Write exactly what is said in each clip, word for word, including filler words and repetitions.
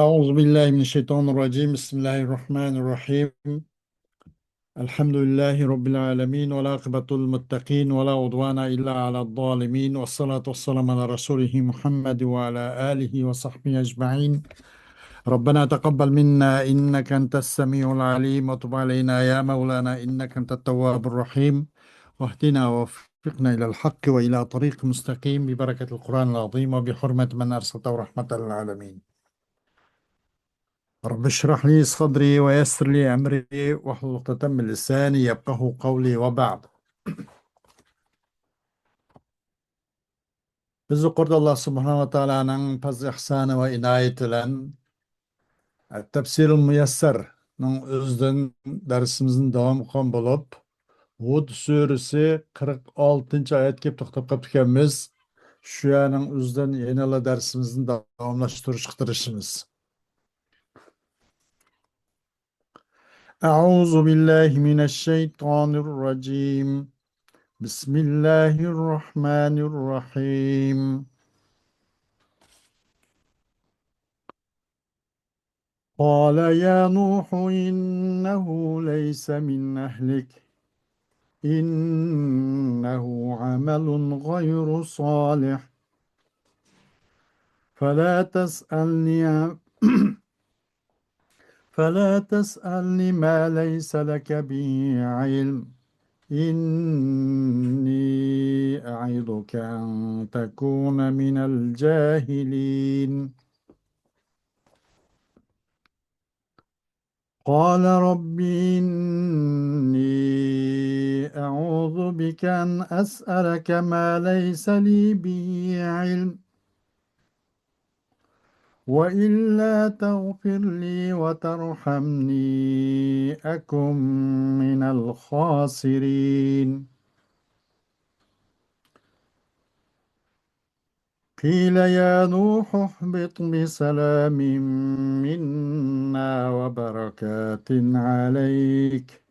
أعوذ بالله من الشيطان الرجيم. بسم الله الرحمن الرحيم. الحمد لله رب العالمين، والعاقبة للمتقين، ولا عدوان إلا على الظالمين، والصلاة والسلام على رسوله محمد وعلى آله وصحبه أجمعين. ربنا تقبل منا إنك أنت السميع العليم، وتب علينا يا مولانا إنك أنت التواب الرحيم، واهدنا ووفقنا إلى الحق وإلى طريق مستقيم ببركة القرآن العظيم وبحرمة من أرسلته رحمة للعالمين. رب اشرح لي صدري ويسر لي أمري واحلل عقدة من لساني يفقهوا قولي وبعد. بىز يۇقىرىدا ئاللا سۇبھانەھۇ ۋە تائالانىڭ پەزلى ئىھسانى ۋە ئىنايىتى بىلەن تەپسىرۇل مۇيەسسەرنىڭ ئۆزىدىن دەرسىمىزنى داۋام قىلغان بولۇپ، ھۇد سۈرىسى قىرىق ئالتىنچى ئايەتكە كېلىپ توختاپ قاپتىكەنمىز. شۇ يەرنىڭ ئۆزىدىن يەنىلا دەرسىمىزنى داۋاملاشتۇرۇشقا تىرىشىمىز. أعوذ بالله من الشيطان الرجيم. بسم الله الرحمن الرحيم. قال يا نوح إنه ليس من أهلك، إنه عمل غير صالح، فلا تسألني عن فلا تسألني ما ليس لك به علم، إني أعظك أن تكون من الجاهلين. قال رب إني أعوذ بك أن أسألك ما ليس لي به علم، وإلا تغفر لي وترحمني أكن من الخاسرين. قيل يا نوح اهبط بسلام منا وبركات عليك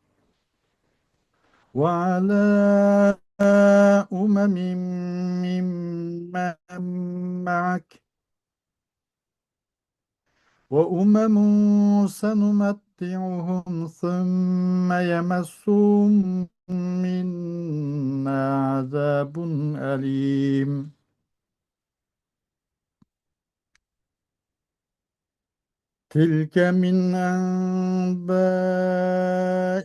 وعلى أمم ممن معك وأمم سنمتعهم ثم يمسهم منا عذاب أليم. تلك من أنباء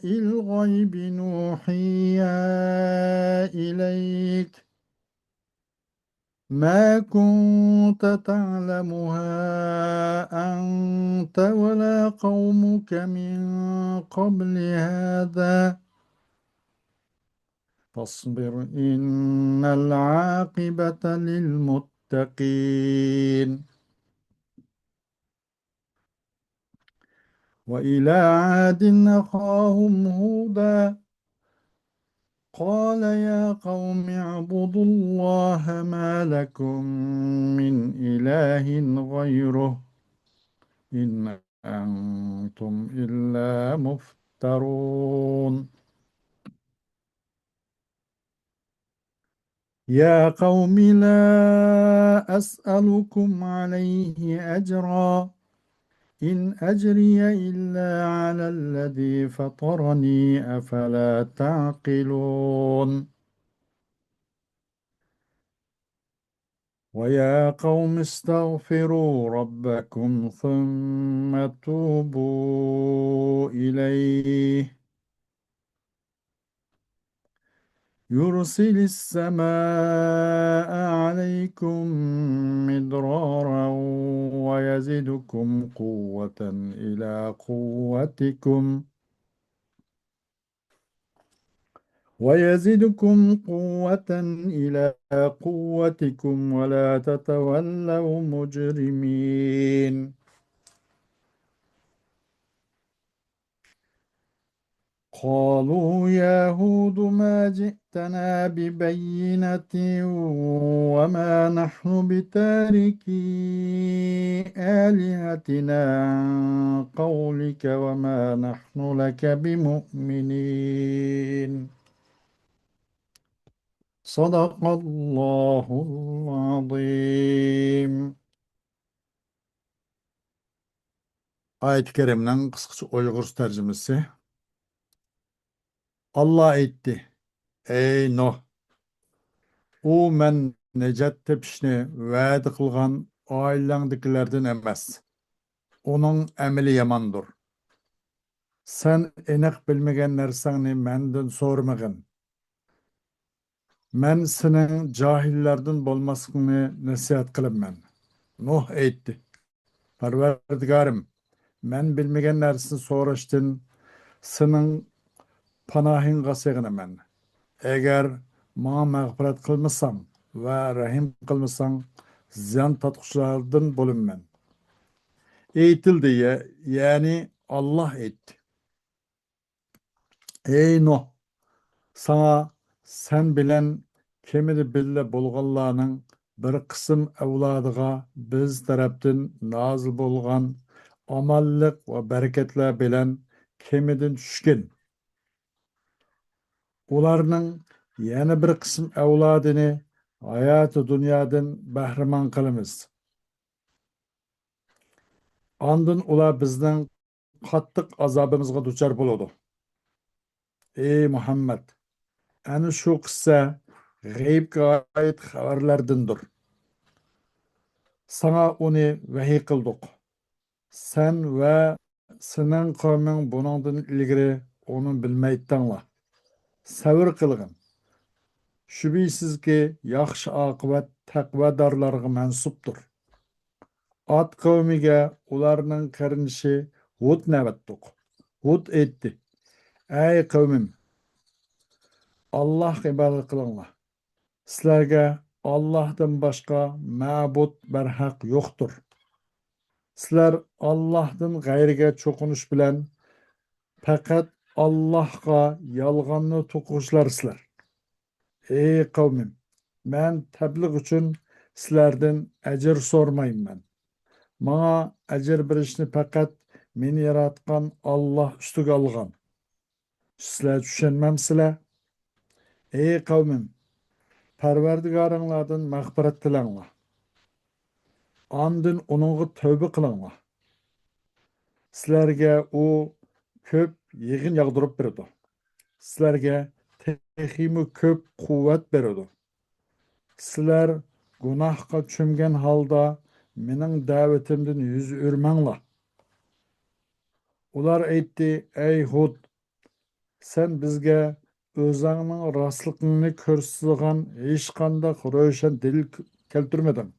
الغيب نوحيها إليك، ما كنت تعلمها أنت ولا قومك من قبل هذا، فاصبر إن العاقبة للمتقين. وإلى عاد أخاهم هودا قال يا قوم اعبدوا الله ما لكم من إله غيره إن أنتم إلا مفترون. يا قوم لا أسألكم عليه أجرا إن أجري إلا على الذي فطرني أفلا تعقلون. ويا قوم استغفروا ربكم ثم توبوا إليه يرسل السماء عليكم مدرارا ويزدكم قوة إلى قوتكم ويزدكم قوة إلى قوتكم ولا تتولوا مجرمين. قالوا يا هود ما جئتنا ببينة وما نحن بتاركي آلهتنا عن قولك وما نحن لك بمؤمنين. صدق الله العظيم. ئايىتى كەرىمنىڭ قىسقىچە ئۇيغۇرچە تەرجىمىسى. ئاللا ئېيتتى: «ئەي نۇھ! ئۇ مەن نىجات تېپىشنى ۋەدە قىلغان ئائىلەڭدىكىلەردىن ئەمەس. ئۇنىڭ ئەمىلى ياماندۇر. سەن ئېنىق بىلمىگەن نەرسەڭنى مەندىن سورىمىغىن. مەن سېنىڭ جاھىللاردىن بولماسلىقىڭنى نەسىھەت قىلىمەن.» نۇھ ئېيتتى: «پەرۋەردىگارىم، مەن بىلمىگەن نەرسىنى سوراشتىن سېنىڭ پاناھىڭغا سېغىنىمەن. ئەگەر ماڭا مەغپىرەت قىلمىساڭ ۋە رەھىم قىلمىساڭ، زىيان تارتقۇچىلاردىن بولىمەن.» ئېيتىلدى، يە-، يەنى ئاللا ئېيتتى: «ئەي نۇھ! ساڭا سەن بىلەن كېمىدە بىللە بولغانلارنىڭ بىر قىسىم ئەۋلادىغا بىز تەرەپتىن نازىل بولغان ئامانلىق ۋە بەرىكەتلەر بىلەن كېمىدىن چۈشكىن. ئۇلارنىڭ يەنە بىر قىسىم ئەۋلادىنى ھاياتى دۇنيادىن بەھرىمەن قىلىمىز. ئاندىن ئۇلار بىزنىڭ قاتتىق ئازابىمىزغا دۇچار بولىدۇ. ئى مۇھەممەد! ئەنە شۇ قىسسە غەيىبكە ئائىت خەۋەرلەردىندۇر. ساڭا ئۇنى ۋەھىي قىلدۇق. سەن ۋە سېنىڭ قەۋمىڭ بۇنىڭدىن ئىلگىرى ئۇنى بىلمەيتتىڭلار. سەۋر قىلغىن. شۈبھىسىزكى، ياخشى ئاقىۋەت تەقۋادارلارغا مەنسۇپتۇر.» ئاد قەۋمىگە ئۇلارنىڭ قېرىندىشى ھۇد نەۋەتتۇق. ھۇد ئېيتتى: «ئەي قەۋمىم! ئاللاھقا ئىبادەت قىلىڭلار. سىلەرگە ئاللاھتىن باشقا مەبۇد بەرھەق يوقتۇر. سىلەر ئاللاھتىن غەيرىگە چوقۇنۇش بىلەن پەقەت ئاللاھقا يالغاننى توقۇغۇچىلارسىلەر. ئەي قەۋمىم! مەن تەبلىغ ئۈچۈن سىلەردىن ئەجىر سورىمايمەن. ماڭا ئەجىر بېرىشنى پەقەت مېنى ياراتقان ئاللاھ ئۈستىگە ئالغان. سىلەر چۈشەنمەمسىلەر؟ ئەي قەۋمىم! پەرۋەردىگارىڭلاردىن مەغپىرەت تىلەڭلار. ئاندىن ئۇنىڭغا تەۋبە قىلىڭلار. سىلەرگە ئۇ كۆپ يېغىن ياغدۇرۇپ بېرىدۇ. سىلەرگە تېخىمۇ كۆپ قۇۋۋەت بېرىدۇ. سىلەر گۇناھقا چۆمگەن ھالدا مېنىڭ دەۋىتىمدىن يۈز ئۆرمەڭلار.» ئۇلار ئېيتتى: «ئەي ھۇد! سەن بىزگە ئۆزۈڭنىڭ راستلىقىڭنى كۆرسىتىدىغان ھېچقانداق روشەن دەلىل كەلتۈرمىدىڭ.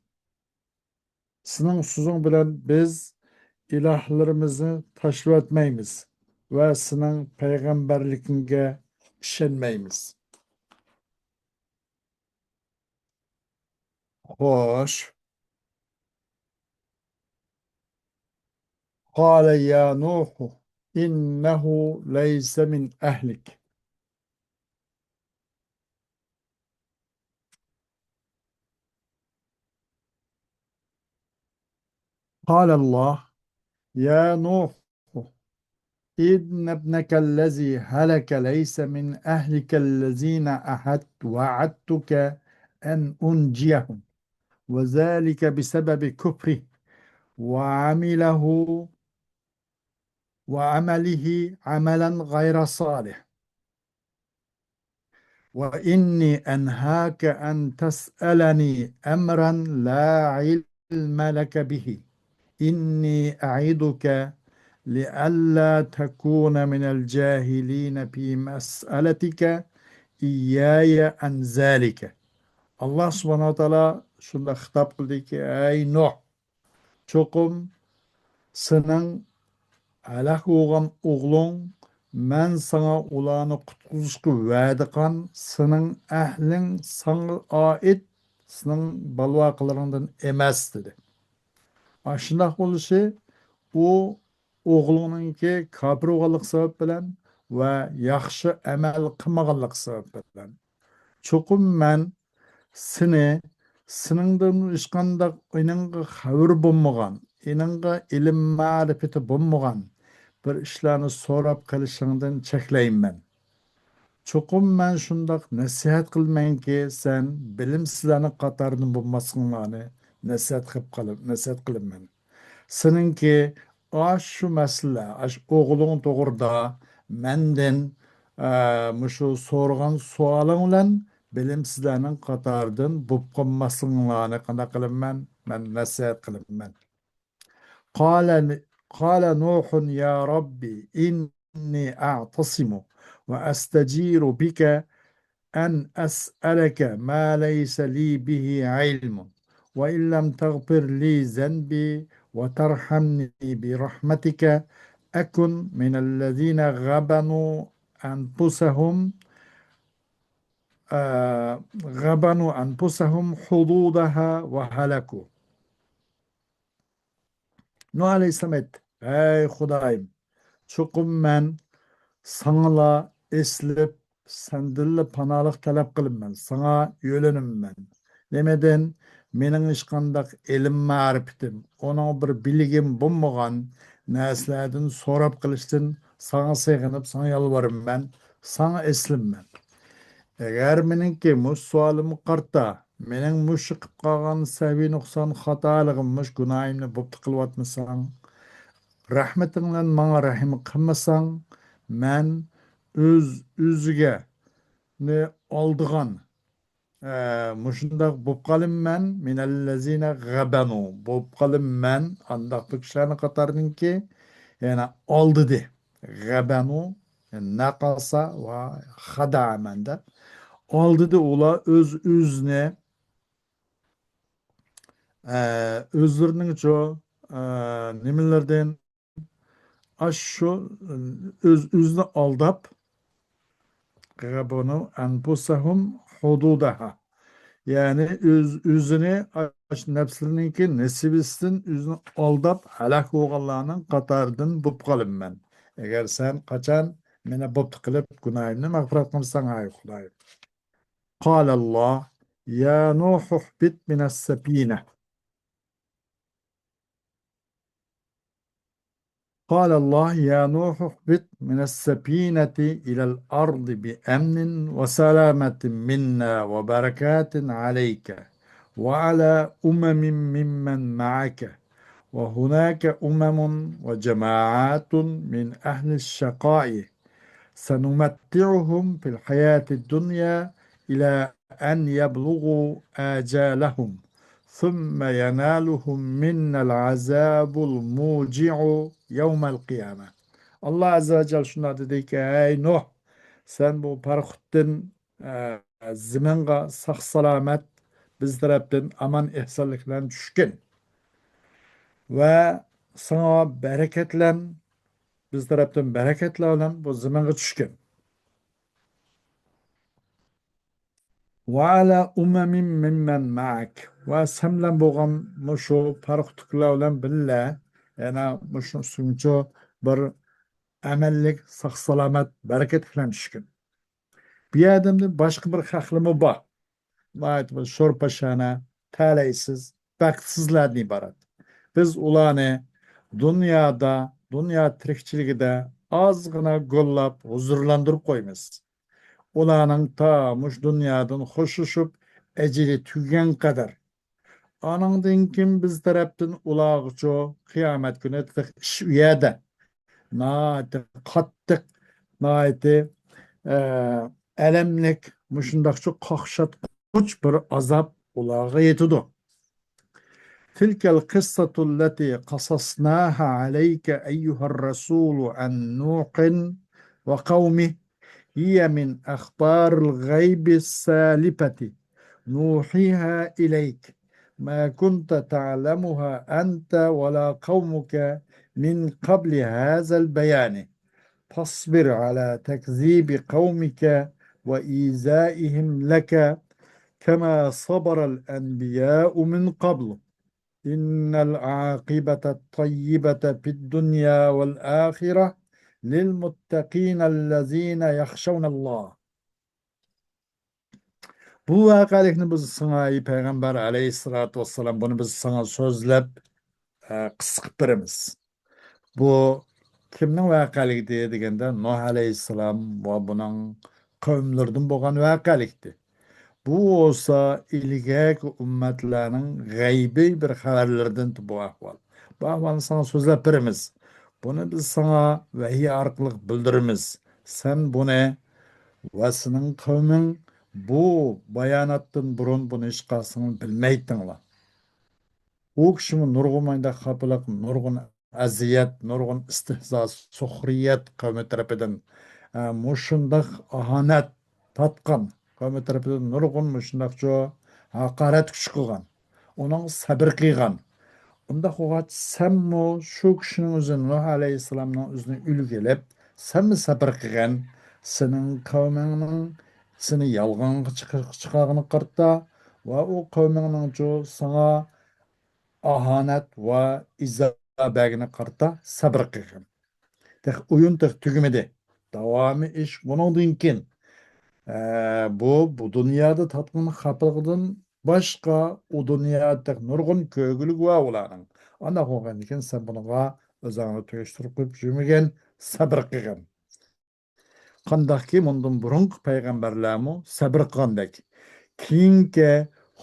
سېنىڭ سۆزۈڭ بىلەن بىز ئىلاھلىرىمىزنى تاشلىۋەتمەيمىز ۋە سېنىڭ پەيغەمبەرلىكىڭگە ئىشەنمەيمىز.» خوش. قال يا نوح إنه ليس من أهلك. قال الله: يا نوح، إن ابنك الذي هلك ليس من أهلك الذين أهدت وعدتك أن أنجيهم، وذلك بسبب كفره وعمله، وعمله عملا غير صالح. وإني أنهاك أن تسألني أمرا لا علم لك به، إني أعظك لئلا تكون من الجاهلين في مسألتك إياي عن ذلك. ئاللا سۇبھانەھۇ ۋە تائالا شۇنداق خىتاب قىلدىكى: ئەي نۇھ، چوقۇم سېنىڭ ھالاك بولغان ئوغلۇڭ، مەن ساڭا ئۇلارنى قۇتقۇزۇشقا ۋەدە قىلغان سېنىڭ ئەھلىڭ ساڭا ئائىت، سېنىڭ بالىۋاقىلىرىڭدىن ئەمەس، دېدى. ئاشۇنداق بولۇشى ئۇ ئوغلۇڭنىڭكى كاپىر بولغانلىقى سەۋەب بىلەن ۋە ياخشى ئەمەل قىلمىغانلىقى سەۋەب بىلەن. چوقۇم مەن سېنى، سېنىڭدىن ھېچقانداق ئېنىڭغا خەۋىرى بولمىغان، ئېنىڭغا ئىلىم مەرىپىتى بولمىغان بىر ئىشلارنى سوراپ قېلىشىڭدىن چەكلەيمەن. چوقۇم مەن شۇنداق نەسىھەت قىلىمەنكى، سەن بىلىمسىزلەرنىڭ قاتارىدىن بولماسلىقىڭلارنى نەسىھەت قىلىپ قېلىپ، نەسىھەت قىلىمەن. سېنىڭكى ئاشۇ مەسىلە، ئاشۇ ئوغلۇڭ توغرىدا مەندىن، ئە، مۇشۇ سورىغان سوئالىڭ بىلەن بىلىمسىزلەرنىڭ قاتارىدىن بولۇپ قالماسلىقىڭلارنى قانداق قىلىمەن؟ مەن نەسىھەت قىلىمەن. قال، قال نوح يا رب إني أعتصم وأستجير بك أن أسألك ما ليس لي به علم، وإن لم تغفر لي ذنبي وترحمني برحمتك أكن من الذين غبنوا أنفسهم، آه، غبنوا أنفسهم حدودها وهلكوا. نۇھ ئەلەيھىسسالام ئېيتتى: «ھەي خۇدايىم، چوقۇم مەن ساڭىلا ئېسىلىپ، سەندىنلا پاناھلىق تەلەپ قىلىمەن، ساڭا يۆلىنىمەن. نېمىدىن؟ مېنىڭ ھېچقانداق ئىلىم مەرىپىتىم، ئۇنىڭ بىر بىلىگىم بولمىغان نەرسىلەردىن سوراپ قېلىشتىن ساڭا سېغىنىپ، ساڭا يالۋۇرىمەن، ساڭا ئېسىلىمەن. ئەگەر مېنىڭكى مۇشۇ سوئالىمغا قارىتا، مېنىڭ مۇشۇ قىلىپ قالغان سەھۋىي نۇقسان خاتالىقىم، مۇشۇ گۇناھىمنى بوپتۇ قىلىۋاتمىساڭ، رەھمىتىڭ بىلەن ماڭا رەھىم قىلمىساڭ، مەن ئۆز، ئۆزىگە نى ئالدىغان، ئە، مۇشۇنداق بوپ قالىمەن، مىنەللەزىنە غەبەنۇ، بوپ قالىمەن، ئانداق بىر كىشىلەرنىڭ قاتارىدىنكى، يەنى ئالدىدى. غەبەنۇ، نەقەسە ۋە خەدەمەندە. ئالدىدى ئۇلار ئۆز-ئۆزىنى، ئە، ئۆزلىرىنىڭچۇ، ئە، نېمىلىرىدىن، ئاشۇ ئۆز-ئۆزىنى ئالداپ، غەبەنۇ ئەنفۇسەھۇم ھۇدۇدەھا. يەنى ئۆز-ئۆزىنى ئاشۇ نەپسلىرىنىڭكى نېسىۋىسىدىن ئۆزىنى ئالداپ ھالاك بولغانلارنىڭ قاتارىدىن بوپ قالىمەن. ئەگەر سەن قاچان مېنى بوپتۇ قىلىپ گۇناھىمنى مەغپىرەت قىلساڭ، ئەي خۇدايىم. قالەللاھ، يا نۇھ اھبط من السفينة. قال الله: يا نوح اهبط من السفينة إلى الأرض بأمن وسلامة منا وبركات عليك وعلى أمم ممن معك، وهناك أمم وجماعات من أهل الشقاء سنمتعهم في الحياة الدنيا إلى أن يبلغوا آجالهم ثم ينالهم منا العذاب الموجع يوم القيامة. ئاللا ئەززە ۋە جەل شۇنداق دېدىكى، ئەي نۇھ، سەن بۇ پاراخوتتىن، ئە، زېمىنغا ساق-سالامەت، بىز تەرەپتىن ئامان-ئېسەنلىك بىلەن چۈشكىن. ۋە ساڭا بەرىكەتلەن، بىز تەرەپتىن بەرىكەتلەر بىلەن بۇ زېمىنغا چۈشكىن. وعلى أمم ممن معك. ۋە سەن بىلەن بولغان مۇشۇ پاراخوتتىكىلەر بىلەن بىللە، يەنە مۇشۇ سۈنچۇ بىر ئەمەنلىك، ساق-سالامەت، بەرىكەت بىلەن چۈشكىن. بۇ يەردە باشقا بىر خەقلىمۇ بار. ناھايىتى بىر شورپاشانا، تەلەيسىز، بەختسىزلەردىن ئىبارەت. بىز ئۇلارنى دۇنيادا، دۇنيا تىرىكچىلىكىدە ئازغىنا گوللاپ، ھۇزۇرلاندۇرۇپ قويىمىز. ئۇلارنىڭ تا مۇشۇ دۇنيادىن خوشلىشىپ، ئەجىلى تۈگىگەن قەدەر. ئانىڭدىن كېيىن بىز تەرەپتىن ئۇلارغىچۇ قىيامەت كۈنى تېخى ئىش ئۇ يەردە. ناھايىتى قاتتىق، ناھايىتى، ئە، ئەلەملىك، مۇشۇنداقچۇ قاقشاتقۇچ بىر ئازاب ئۇلارغا يېتىدۇ. تلك القصة التي قصصناها عليك أيها الرسول عن نوح وقومه هي من أخبار الغيب السالفة نوحيها إليك ما كنت تعلمها أنت ولا قومك من قبل هذا البيان فاصبر على تكذيب قومك وإيذائهم لك كما صبر الأنبياء من قبل إن العاقبة الطيبة في الدنيا والآخرة للمتقين الذين يخشون الله. بۇ ۋەقەلىكنى بىز ساڭا، ئەي پەيغەمبەر ئەلەيھىسسالاتۇ ۋەسسالام، بۇنى بىز ساڭا سۆزلەپ، ئە، قىسقا قىلىپ بېرىمىز. بۇ كىمنىڭ ۋەقەلىكىدى دېگەندە، نۇھ ئەلەيھىسسالام ۋە بۇنىڭ قەۋملىرىدىن بولغان ۋەقەلىكتى. بۇ بولسا ئىلگەركى ئۈممەتلەرنىڭ غەيبىي بىر خەۋەرلىرىدىن بۇ ئەھۋال. بۇ ئەھۋالنى ساڭا سۆزلەپ بېرىمىز. بۇنى بىز ساڭا ۋەھىي ئارقىلىق بىلدۈرىمىز. سەن بۇنى ۋە سېنىڭ قەۋمىڭ بۇ باياناتتىن بۇرۇن بۇنى ھېچقايسىڭلار بىلمەيتتىڭلار. ئۇ كىشىمۇ نۇرغۇن مۇنداق خاپىلىق، نۇرغۇن ئەزىيەت، نۇرغۇن ئىستىھزا، سۇخرىيەت قەۋمى تەرىپىدىن، ئە، مۇشۇنداق ئاھانەت تارتقان قەۋمى تەرىپىدىن نۇرغۇن مۇشۇنداقچۇ ھاقارەت كۈچ قىلغان. ئۇنىڭغا سەبر قىلغان. ئۇنداق بولغاچ، سەنمۇ شۇ كىشىنىڭ ئۆزى، نۇھ ئەلەيھىسسالامنىڭ ئۆزىنى ئۈلگە ئېلىپ، سەنمۇ سەبر قىلغىن. سېنىڭ قەۋمىڭنىڭ سېنى يالغانغا چىقار-، چىقارغىنىغا قارىتا ۋە ئۇ قەۋمىڭنىڭچۇ ساڭا ئاھانەت ۋە ئىزا بەرگىنىگە قارىتا سەبر قىلغىن. تېخى ئويۇن تېخى تۈگىمىدى. داۋامى ئىش بۇنىڭدىن كېيىن. ئە، بۇ، بۇ دۇنيادا تارتقان خاپىلىقىدىن باشقا ئۇ دۇنيادا تېخى نۇرغۇن كۆرگۈلۈك بار ئۇلارنىڭ. ئانداق بولغاندىكىن سەن بۇنىڭغا ئۆزۈڭنى تويۇشتۇرۇپ قويۇپ يۈرمىگىن، سەبر قىلغىن. قانداقكى مۇندىن بۇرۇنقى پەيغەمبەرلەرمۇ سەبر قىلغاندەك، كېيىنكى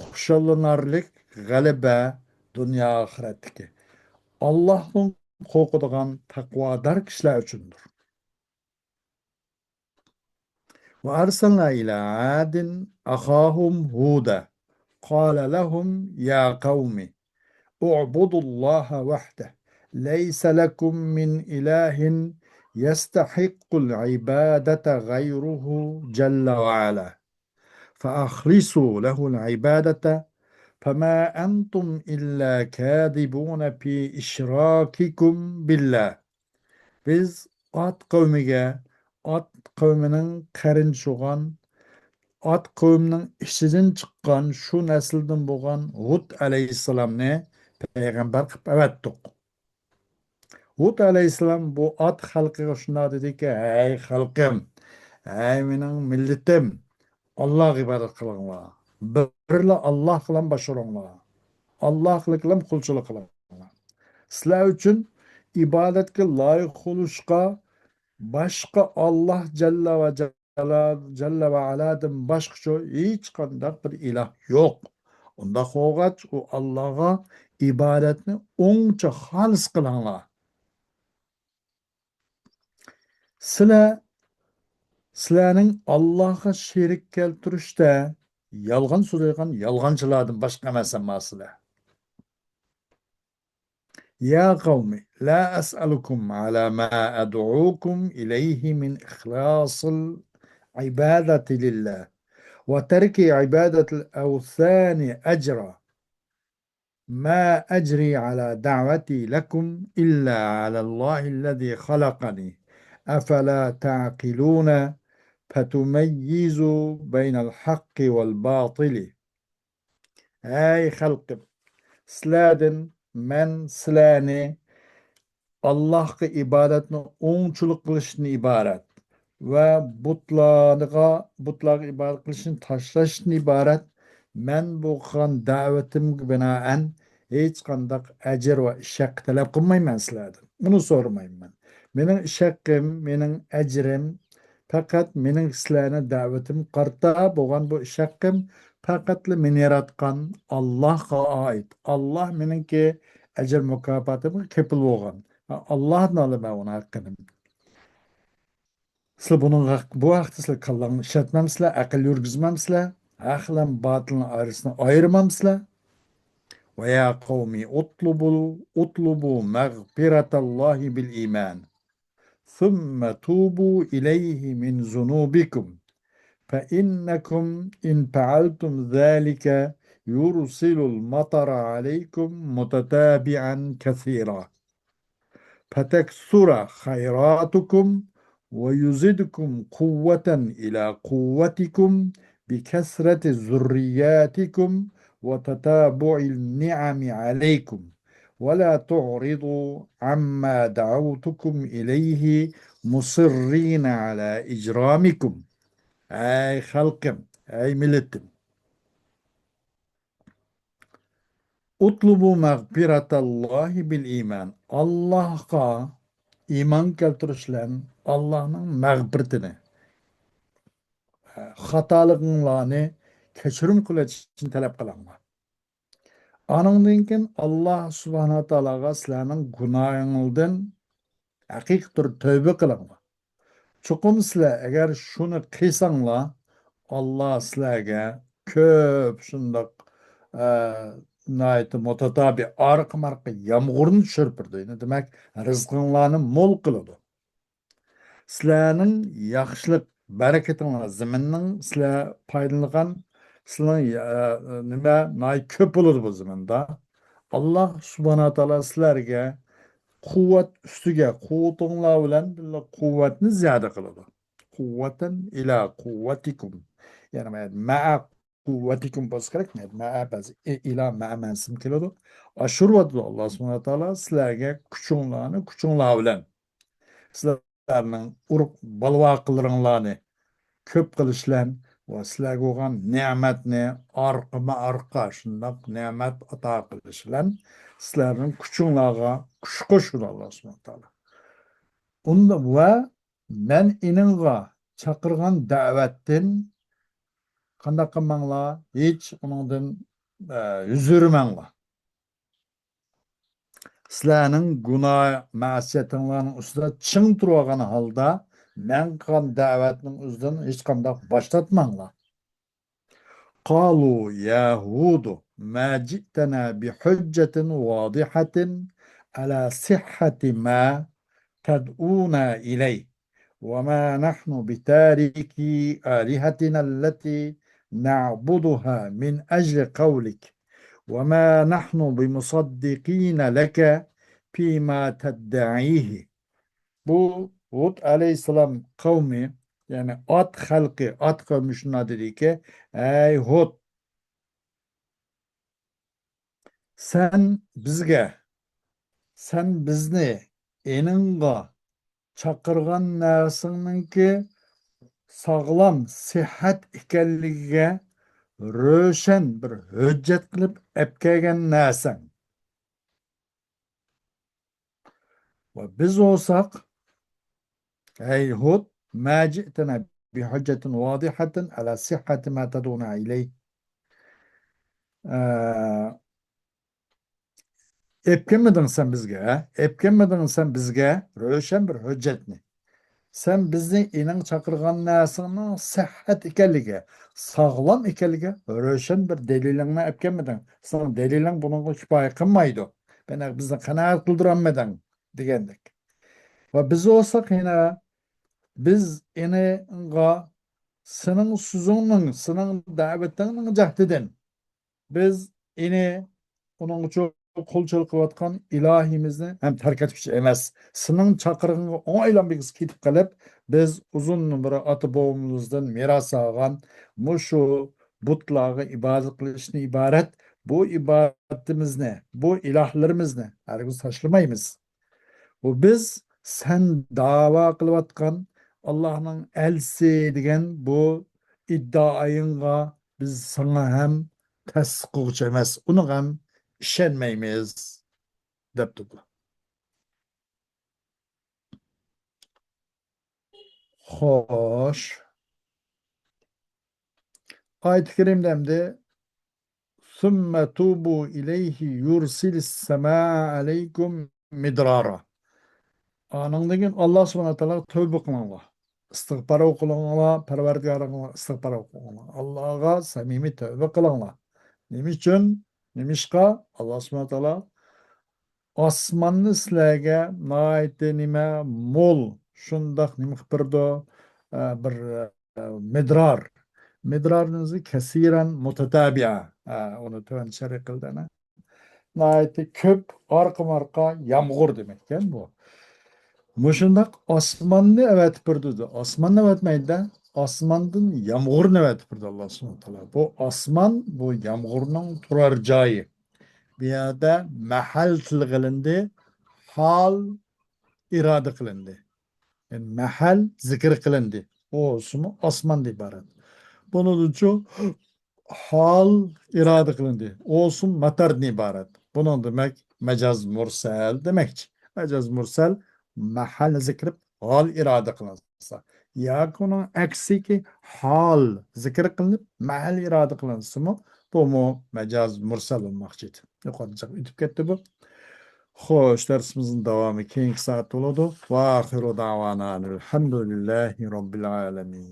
خۇشاللىنارلىق غەلىبە دۇنيا ئاخىرەتتىكى ئاللاھتىن قورقىدىغان تەقۋادار كىشىلەر ئۈچۈندۇر. وأرسلنا إلى عاد أخاهم هودا قال لهم يا قوم اعبدوا الله وحده ليس لكم من إله يستحق العبادة غيره جل وعلا فأخلصوا له العبادة فما أنتم إلا كاذبون في إشراككم بالله. بىز ئاد قەۋمىگە، ئاد قەۋمىنىڭ قېرىندىشى بولغان، ئاد قەۋمىنىڭ ئىچىدىن چىققان شۇ نەسىلدىن بولغان ھۇد ئەلەيھىسسالامنى پەيغەمبەر قىلىپ ئەۋەتتۇق. ھۇد ئەلەيھىسسالام بۇ ئاد خەلقىگە شۇنداق دېدىكى، ھەي خەلقىم، ھەي مېنىڭ مىللىتىم، ئاللاغا ئىبادەت قىلىڭلار. بىرلا ئاللاغىلا باشلىنىڭلار. ئاللاغىلا قۇلچىلىق قىلىڭلار. سىلەر ئۈچۈن ئىبادەتكە لايىق بولۇشقا باشقا ئاللا جەللە ۋە جەللە، جەللە ۋە ئالادىن باشقىچە ھېچقانداق بىر ئىلاھ يوق. ئۇنداق بولغاچ، ئۇ ئاللاغا ئىبادەتنى ئوڭچە خالىس قىلىڭلار. سىلەر، سىلەرنىڭ ئاللاغا شېرىك كەلتۈرۈشتە يالغان سۆزلەيدىغان يالغانچىلاردىن باشقا ئەمەس ئەمما سىلەر. يا قوم لا أسألكم على ما أدعوكم إليه من إخلاص العبادة لله وترك عبادة الأوثان أجرا ما أجري على دعوتي لكم إلا على الله الذي خلقني أفلا تعقلون فتميزوا بين الحق والباطل. ھەي خەلقىم، سىلەردىن مەن سىلەرنى ئاللاھقا ئىبادەتنى ئوڭچىلىق قىلىشتىن ئىبارەت ۋە بۇتلارغا، بۇتلارغا ئىبادەت قىلىشنى تاشلاشتىن ئىبارەت مەن بۇ قىلغان دەۋىتىمگە بىنائەن ھېچقانداق ئەجىر ۋە ئىش ھەققى تەلەپ قىلمايمەن سىلەردىن. ئۇنى سورىمايمەن. مېنىڭ ئىش ھەققىم، مېنىڭ ئەجرىم پەقەت مېنىڭ سىلەرنى دەۋىتىم قارىتا بولغان بۇ ئىش ھەققىم پەقەتلا مېنى ياراتقان ئاللاھقا ئائىت. ئاللاھ مېنىڭكى ئەجىر مۇكاپاتىمغا كېپىل بولغان. ئاللاھتىن ئالىمەن ئۇنىڭ ھەققىنى. سىلەر بۇنىڭ ھەق-، بۇ ھەقتە سىلەر كاللاڭلارنى ئىشلەتمەمسىلەر، ئەقىل يۈرگۈزمەمسىلەر، ھەق بىلەن باتىلنىڭ ئارىسىنى ئايرىمامسىلەر؟ ويا قوم اطلبوا، اطلبوا مغفرة الله بالإيمان ثم توبوا إليه من ذنوبكم فإنكم إن فعلتم ذلك يرسل المطر عليكم متتابعا كثيرا فتكثر خيراتكم ويزدكم قوة إلى قوتكم بكثرة ذرياتكم وتتابع النعم عليكم ولا تعرضوا عما دعوتكم إليه مصرين على إجرامكم. ئەي خەلقىم، ئەي مىللىتىم. ئۇتلۇبۇ مەغپىرەتەللاھى بىل ئىمان. ئاللاھقا ئىمان كەلتۈرۈش بىلەن ئاللاھنىڭ مەغپىرىتىنى، خاتالىقىڭلارنى كەچۈرۈم قىلىۋېتىشنى تەلەپ قىلىڭلار. ئانىڭدىن كېيىن ئاللاھ سۇبھانەھۇ ۋە تائالاغا سىلەرنىڭ گۇناھىڭلاردىن ھەقىقىي تۈردە تەۋبە قىلىڭلار. چوقۇم سىلەر ئەگەر شۇنى قىلساڭلار، ئاللا سىلەرگە كۆپ شۇنداق، ئە، ناھايىتى مۇتەتابىئ ئارقىمۇ ئارقا يامغۇرنى چۈشۈرۈپ بېرىدۇ. يەنى دېمەك، رىزقىڭلارنى مول قىلىدۇ. سىلەرنىڭ ياخشىلىق، بەرىكىتىڭلار زېمىننىڭ سىلەر پايدىلىنىدىغان، سىلەرنىڭ، ئە، نېمە، ناھايىتى كۆپ بولىدۇ بۇ زېمىندا. ئاللا سۇبھانەھۇ ۋە تائالا سىلەرگە قۇۋۋەت ئۈستىگە، قۇۋۋىتىڭلار بىلەن بىللە قۇۋۋەتنى زىيادە قىلىدۇ. قۇۋۋەتەن ئىلا قۇۋۋەتىكۇم. يەنى مەئە قۇۋۋەتىكۇم بولسا كېرەك. مەئە بەزى ئىلا مەئە مەنىسىمۇ كېلىدۇ. ئاشۇرۇۋاتىدۇ ئاللا سۇبھانەھۇ ۋە تائالا سىلەرگە كۈچۈڭلارنى، كۈچۈڭلار بىلەن. سىلەرنىڭ ئۇرۇق بالىۋاقىلىرىڭلارنى كۆپ قىلىش بىلەن ۋە سىلەرگە بولغان نېمەتنى ئارقىمۇ ئارقا شۇنداق نېمەت ئاتا قىلىش بىلەن سىلەرنىڭ كۈچۈڭلارغا كۈچ قوشىدۇ ئاللا سۇبھانەھۇ ۋە تائالا. ئۇندا ۋە مەن ئېنىڭغا چاقىرغان دەۋەتتىن قانداق قىلماڭلار، ھېچ ئۇنىڭدىن، ئە، يۈز ئۆرۈمەڭلار. سىلەرنىڭ گۇناھ مەسىيەتىڭلارنىڭ ئۈستىدە چىڭ تۇرۇۋالغان ھالدا، مەن قىلغان دەۋەتنىڭ ئۆزىدىن ھېچقانداق باش تارتماڭلار. قالوا يا هود ما جئتنا بحجة واضحة على صحة ما تدعونا إليه وما نحن بتاركي آلهتنا التي نعبدها من أجل قولك وما نحن بمصدقين لك فيما تدعيه. بۇ ھۇد ئەلەيھىسسالام قەۋمى، يەنى ئاد خەلقى، ئاد قەۋمى شۇنداق دېدىكى، ئەي ھۇد، سەن بىزگە، سەن بىزنى ئېنىڭغا چاقىرغان نەرسىڭنىڭكى ساغلام، سىھھەت ئىكەنلىكىگە روشەن بىر ھۆججەت قىلىپ ئەپكەلگەن نەرسەڭ. ۋە بىز بولساق، ئەي ھۇد، ما جئتنا بحجة واضحة على صحة ما تدعونا إليه. ئە، ئەپكەلمىدىڭ سەن بىزگە، ھە؟ ئەپكەلمىدىڭ سەن بىزگە روشەن بىر ھۆججەتنى. سەن بىزنى ئېنىڭ چاقىرغان نەرسىڭنىڭ سىھھەت ئىكەنلىكى، ساغلام ئىكەنلىكى روشەن بىر دەلىلىڭنى ئەپكەلمىدىڭ. سېنىڭ دەلىلىڭ بۇنىڭغا كۇپايە قىلمايدۇ. مانا بىزنى قانائەت قىلدۇرالمىدىڭ دېگەندەك. ۋە بىز بولساق يەنە، بىز ئېنىڭغا سېنىڭ سۆزۈڭنىڭ، سېنىڭ دەۋىتىڭنىڭ جەھىتىدىن بىز ئېنى ئۇنىڭغىچە قولچىلىق قىلىۋاتقان ئىلاھىمىزنى ھەم تەرك ئەتكۈچى ئەمەس. سېنىڭ چاقىرىقىڭغا ئوڭايلانمىغۇسى كېتىپ قېلىپ، بىز ئۇزۇن بىر ئاتا-بوۋىمىزدىن مىراس ئالغان مۇشۇ بۇتلارغا ئىبادەت قىلىشتىن ئىبارەت بۇ ئىبادىتىمىزنى، بۇ ئىلاھلىرىمىزنى ھەرگىز تاشلىمايمىز. ۋە بىز سەن داۋا قىلىۋاتقان ئاللاھنىڭ ئەلچىسى دېگەن بۇ ئىددىئايىڭغا بىز ساڭا ھەم تەستىق قىلغۇچى ئەمەس، ئۇنىڭغا ھەم ئىشەنمەيمىز، دەپتۇ بۇ. خوش. ئايەت كەرىمدە ئەمدى ثم توبوا إليه يرسل السماء عليكم مدرارا. ئانىڭدىن كېيىن ئاللا سۇبھانەھۇ ۋە تائالاغا تەۋبە قىلىڭلار. ئىستىغپار قىلىڭلار، پەرۋەردىگارىڭلار ئىستىغپار قىلىڭلار. ئاللاغا سەمىمىي تەۋبە قىلىڭلار. نېمە ئۈچۈن؟ نېمىشقا؟ ئاللا سۇبھانەھۇ ۋە تائالا ئاسماننى سىلەرگە ناھايىتى نېمە مول، شۇنداق نېمە قىلىپ بېرىدۇ، ئە، بىر، ئە، مىدرار. مىدرارنىڭ ئۆزى كەسىرەن مۇتەتابىئە. ئە، ئۇنى تۆۋەن شەرھ قىلدى ئەنە. ناھايىتى كۆپ ئارقىمۇ ئارقا يامغۇر دېمەككەن بۇ. مۇشۇنداق ئاسماننى ئەۋەتىپ بېرىدۇ. ئاسماننى ئەۋەتمەيدۇ-دە، ئاسماندىن يامغۇرنى ئەۋەتىپ بېرىدۇ ئاللا سۇبھانەھۇ ۋە تائالا. بۇ ئاسمان، بۇ يامغۇرنىڭ تۇرار جايى. بۇ يەردە مەھەل تىلغا ئېلىندى، ھال ئىرادە قىلىندى. يەنى مەھەل زىكىر قىلىندى. ئۇ بولسىمۇ ئاسماندىن ئىبارەت. بۇنىڭدىنچۇ ھال ئىرادە قىلىندى. ئۇ بولسىمۇ ماتاردىن ئىبارەت. بۇنىڭ دېمەك مەجاز مۇرسەل دېمەكچى. مەجاز مۇرسەل مەھەل زىكىر ھال ئىرادە قىلىنسا. ياكى ئۇنىڭ ئەكسىكى ھال زىكىر قىلىنىپ مەھەل ئىرادە قىلىنسىمۇ، بۇمۇ مەجاز مۇرسەل بولماقچى ئىدى. يۇقىرىدا ئۆتۈپ كەتتى بۇ. خوش، دەرسىمىزنىڭ داۋامى كېيىنكى سائەتتە بولىدۇ. ۋە ئاخىرۇ دەۋانا ئەلھەمدۇلىللاھى رەببىل ئالەمىن.